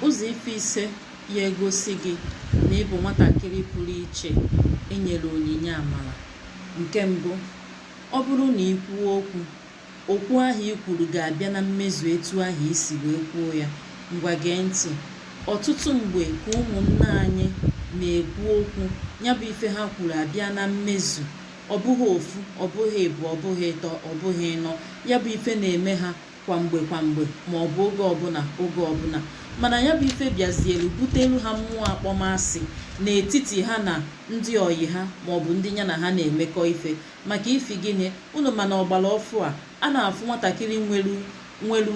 Ụzọ̀ ife ise ya egosi gị na ị bụ̀ nwatàkịrị pụrụ ichè e nyèrè ònyìnye àmàrà. Ǹke mbụ, ọ bụrụ nà i kwuo okwū, òkwu ahụ̀ i kwùrù gà-àbịa na mmezù etu ahụ̀ i sì wee kwuo ya. Ngwa gee ntị̀, ọ̀tụtụ m̀gbè kà ụmụ̀nne anyị nà-èkwu okwū, ya bụ̄ ife ha kwùrù àbịa na mmezù. Ọ̀ bụghị òfu, ọ̀ bụghị ị̀bụ̀ọ, ọ̀ bụghị ịtọ, ọ̀ bụghị ịnọ. Ya bụ̄ ife nà-ème ha kwàm̀gbè kwàm̀gbè màọ̀bụ̀ oge ọbụnà oge ọbụnà. Mànà ya bụ̄ ife bịàzìèlù butelu ha mmụọ akpọmasị n'ètitì ha nà ndị ọ̀yị̀ ha màọ̀bụ̀ ndị ya nà ha nà-èmekọ ifē. Màkà ifì gịnị? Unu mà nà ọ̀gbàlà ọfụ à, a nà-àfụ nwatàkịrị nwelu nwelu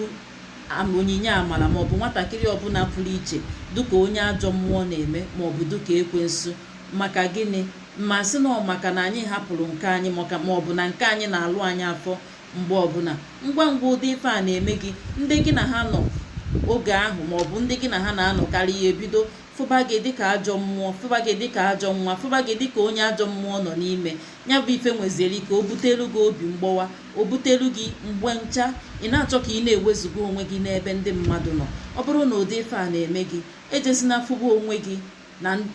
ònyìnye àmàrà màọ̀bụ̀ nwatàkịrị ọbụnā pụrụ ichè dịkà onye ajọ̄ mmụọ nà-ème màọ̀bụ̀ dịkà ekwensu. Màkà gịnị? Mà sị nà ọ màkà nà ànyị hapụ̀rụ̀ ǹke anyị màọ̀bụ̀ nà ǹke anyị nà-àlụ anyị afọ m̀gbe ọbụnà. Ngwa ngwa ụdị ife à nà-ème gị, ndị gị nà ha nọ̀ ogè ahụ̀ màọ̀bụ̀ ndị gị nà ha nà-anọ̀karị ya ebido fụba gị dịkà ajọ̄ mmụọ, fụba gị dịkà ajọ̄ nwa, fụba gị dịkà onye ajọ̄ mmụọ nọ̀ n'imē. Ya bụ̄ ife nwèzìèrè ike o butelu gị obì mgbọwa, o butelu gị mgbe ncha, ị̀ na-àchọ kà ị na-èwezùga onwe gị n'ebe ndị mmadụ̀ nọ̀. Ọ bụrụ nà ụ̀dị ife à nà-ème gị, ejezina fụba onwe gị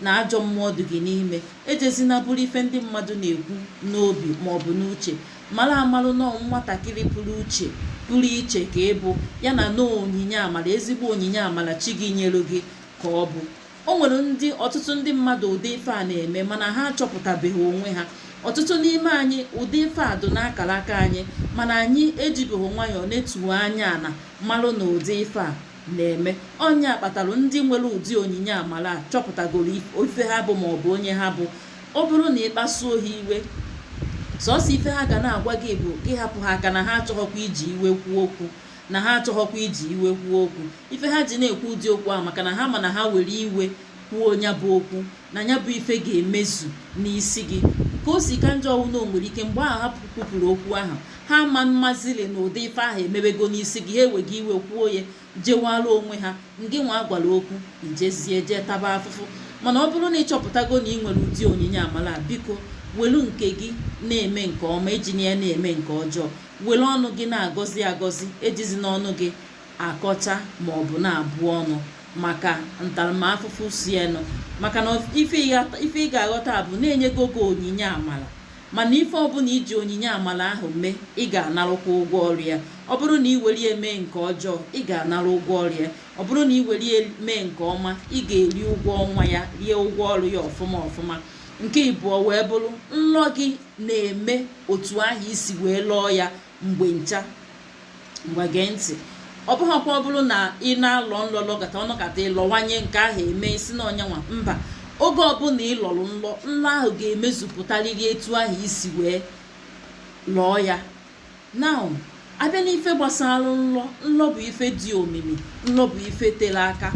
nà ajọ̄ mmụọ dị̀ gị n'imē. Ejezina buru ife ndị mmadụ̄ nà-èkwu n'obì màọ̀bụ̀ n'uchè. Màra àmalụ nọọ nwatàkịrị pụrụ uchè pụrụ ichè kà ị bụ̄, ya nà nọọ ònyìnye àmàrà, ezigbo ònyìnye àmàrà chi gị nyelu gị kà ọ bụ̀. O nwèrè ndị ọ̀tụtụ ndị mmadụ̀ ụ̀dị ife à nà-ème mànà ha achọ̄pụ̀tàbèghì ònwe ha. Ọ̀tụtụ n'ime anyị ụ̀dị ife à dụ̀ n'akàrà aka anyị mànà ànyị ejībèghì nwayọ̀ netùo anya ànà malụ nà ụ̀dị ife à nà-ème. Ọ nya kpàtàrà ndị nwere ụ̀dị ònyìnye àmàrà a chọpụ̀tàgòrò ife ha bụ̄ màọ̀bụ̀ onye ha bụ̄. Ọ bụrụ nà ị kpasuo ha iwe, sọ̀ọsọ̀ ife ha gà na-àgwa gị bụ̀ gị hapụ̄ ha aka nà ha achọ̄ghọkwa ijì iwe kwuo okwū, nà ha achọ̄ghọkwa ijì iwe kwuo okwū. Ife ha jì na-èkwu ụdị okwu ahụ̀ màkà nà ha mà nà ha wère iwē kwuo ya bụ̄ okwu, nà ya bụ̄ ife gà-èmezù n'isi gị. Kà o sì ka njọ wụ nà o nwèrè ike m̀gbè ahụ̀ ha kwupùrù okwu ahụ̀, ha ama mmazịlị nà ụ̀dị ife ahụ̀ èmewego n'isi gị, ha ewègo iwe kwuo ya jewara onwe ha. Ngịnwa a gwàrà okwu, ì jezie jee taba afụfụ. Mànà ọ bụrụ nà ị chọpụ̀tago nà ị nwèrè ụ̀dị ònyìnye àmàrà a, biko wèlu ǹkè gị na-ème ǹkè ọma, ejina ya na-ème ǹkè ọjọọ. Wèlu ọnụ̄ gị na-àgọzi àgọzi, ejizina ọnụ gị àkọcha màọ̀bụ̀ na-àbụ ọnụ̄ màkà ǹtàràmafụfụ sienụ. Màkà nà ife ị gà-àghọta bụ̀ na-enyego gị ònyìnye àmàrà, mànà ife ọbụnà ijì ònyìnye àmàrà ahụ̀ mee, ị gà-ànarụkwa ụgwọ ọrụ ya. Ọ bụrụ nà i wère ya mee ǹkè ọjọọ, ị gà-ànara ụgwọ ọrụ ya. Ọ bụrụ nà i wère ya mee ǹkè ọma, ị gà-èri ụgwọ ọnwa ya, rie ụgwọ ọrụ ya ọ̀fụma ọ̀fụma. Ǹke ị̀bụọ wee bụrụ, nlọ gị nà-ème òtù ahụ̀ i sì wee lọọ ya m̀gbè ncha. Ngwa gee ntị̀, ọ bụghọkwa ọ bụrụ nà ị na-alọ̀ nlọ̄ lọkàtà ọ nọkàtà ị lọ̀wanye ǹkè ahụ̀ ème ị sị nà ọ nyanwà. Mbà, oge ọbụnà ị lọ̀rọ̀ nlọ, nlọ ahụ̀ gà-èmezùpụ̀tarịrị etu ahụ̀ i sì wee lọ̀ọ ya. Now, abịa n'ife gbasara nlọ, nlọ bụ̀ ife dị òmìmì, nlọ bụ̀ ife tere aka.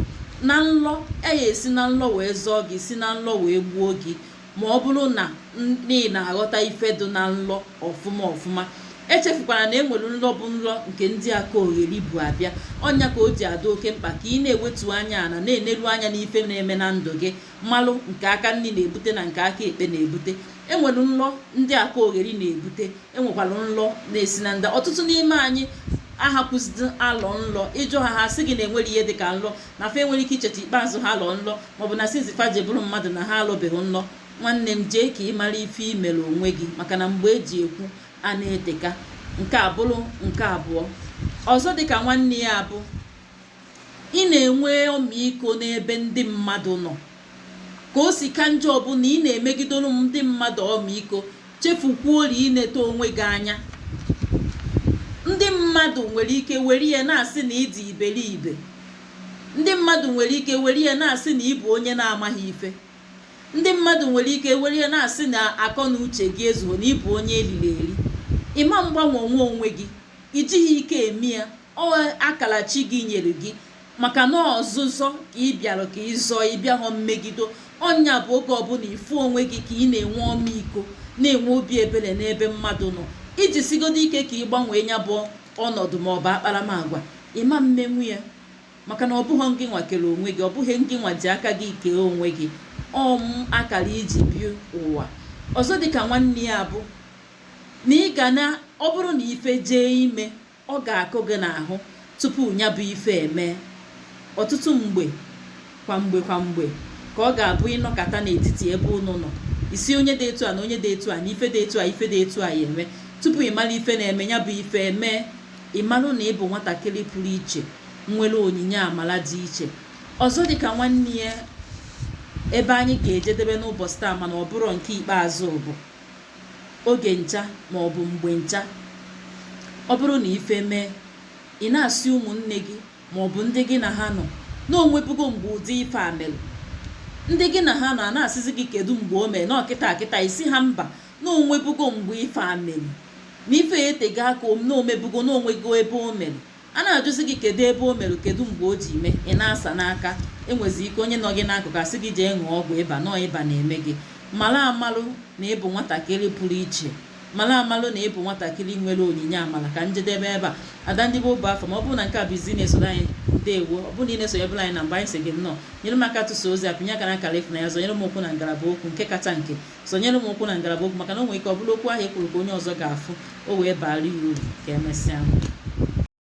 Na nlọ, a gà-èsi na nlọ wee zọọ gị, si na nlọ wee gbuo gị mà ọ bụrụ nà ị nà-àghọta ife dị na nlọ ọ̀fụma ọ̀fụma. Echefùkwànà nà e nwèrè nlọ bụ nlọ ǹkè ndị aka òghèli bù àbịa. Ọ nya kà o jì àdị oke mkpà kà ị na-èwetù anya ànà na-èneru anyā n'ife na-eme na ndụ̀ gị, malụ ǹkè aka nni nà-èbute nà ǹkè aka èkpe nà-èbute. E nwèrè nlọ ndị aka òghèli nà-èbute, e nwèkwàlụ nlọ na-esi na ndị. Ọ̀tụtụ n'ime anyị ahapụzidi alọ̀ nlọ. Ị jụọ ha, ha sị gị nà ènwero ihe dịkà nlọ, nà fa enwero ike ichètà ìkpeazụ ha lọ̀ nlọ màọ̀bụ̀ nà since fa jì bụrụ mmadụ̀ nà ha alọ̀bèghì nlọ. Nwanne m, jee kà ị mara ife i mèrè ònwe gị màkà nà m̀gbè ejì èkwu a na-etèka. Ǹke à bụrụ ǹke àbụọ. Ọ̀zọ dịkà nwanne ya bụ, ị nà-ènwe ọmị̀ikō n'ebe ndị mmadụ̄ nọ̀. Kà o sì ka njọ bụ nà ị nà-èmegidolu ndị mmadụ̀ ọmị̀ikō, chefùkwuorì inētē onwe gị anya. Ndị mmadụ̀ nwèrè ike wère ya na-àsị nà ị dị̀ ìbèriìbè. Ndị mmadụ̀ nwèrè ike wère ya na-àsị nà ị bụ̀ onye na-amaghị ife. Ndị mmadụ̀ nwèrè ike wère ya na-àsị nà àkọ nà uchè gị ezùghì, nà ị bụ̀ onye elìrì èli. Ị̀ ma mgbanwònwu onwe gị, ì jighị ike ème ya, ọ akàrà chi gị nyèrè gị màkà nà ọ̀zụzọ kà ị bịàrà kà ị zọọ, ị bịaghọ mmegido. Ọ nya bụ̀ oge ọbụnà ị̀ fụ onwe gị kà ị nà-ènwe ọmị̀ikō, na-ènwe obi èbèrè n'ebe mmadụ̄ nọ̀. Ijì sigodu ike kà ị gbanwèe ya bụ ọnọ̀dụ̀ màọ̀bụ̀ akparamàgwà, ị̀ ma mmenwu ya màkà nà ọ bụghọ ngịnwà kèrè ònwe gị, ọ bụghị ngịnwà jì aka gị kèe onwe gị. Ọ akàrà ijì bi ụ̀wà. Ọ̀zọ dịkà nwanne ya bụ nà ị gà na ọ bụrụ nà ife jee imē, ọ gà-àkụ gị n'àhụ tupu ya bụ ife ème. Ọ̀tụtụ m̀gbè Kwa mgbe kwa mgbe ka ọ ga-abụ ịnọkata n'etiti ebe unu nọ, ị sị onye dị etu a na onye dị etu a na ife dị etu a, ife dị etu a ya eme. Tupu ị mara ife na-eme, ya bụ ife eme. Ị marụ na ị bụ nwatakịrị pụrụ iche nwere onyinye amara dị iche. Ọzọ dịka nwanne ya, ebe anyị ga-ejedebe n'ụbọchị taa, mana ọ bụrụ nke ikpeazụ, bụ oge ncha ma ọ bụ mgbe ncha. Ọ bụrụ na ife mee, ị na-asị ụmụnne gị ma ọ bụ ndị gị na ha nọ na onwebugo mgbe ụdị ife a mere. Ndị gị na ha nọ a na-asịzi gị, kedu mgbe o mere? Na ọkịta kịta? Isi ha mba, na onwebugo mgbe ife a mere, na ife etego aka, na omebugo, na onwego ebe o mere. A na-ajụzi gị kedu ebe o mere, kedu mgbe o ji mee, ị na-asa n'aka. Enwezi ike onye nọ gị n'akụkụ asị gị jee ṅụọ ọgwụ ịba, nọọ ịba na-eme gị. Mara amalụ na ịbụ nwatakịrị pụrụ iche. Mara amalụ na ịbụ nwatakịrị nwere onyinye amala. Ka njedebe ebe a. Ada ndị bụ afọ ma ọ bụrụ na nke a bụ izi na-esoro anyị, ndewo. Ọ bụrụ na ị na-esonyebụla anyị na mgbe, anyị sị gị nnọọ. Nyere m aka tụsa ozi a, pinye aka na akara ịfụnanya, zọnyere m okwu na ngalaba okwu. Nke kacha nke, sonyere m okwu na ngalaba okwu, maka na o nwere ike ọ bụrụ okwu ahụ e kwuru ka onye ọzọ ga-afụ, o wee baara ya uru. Ka emesịa.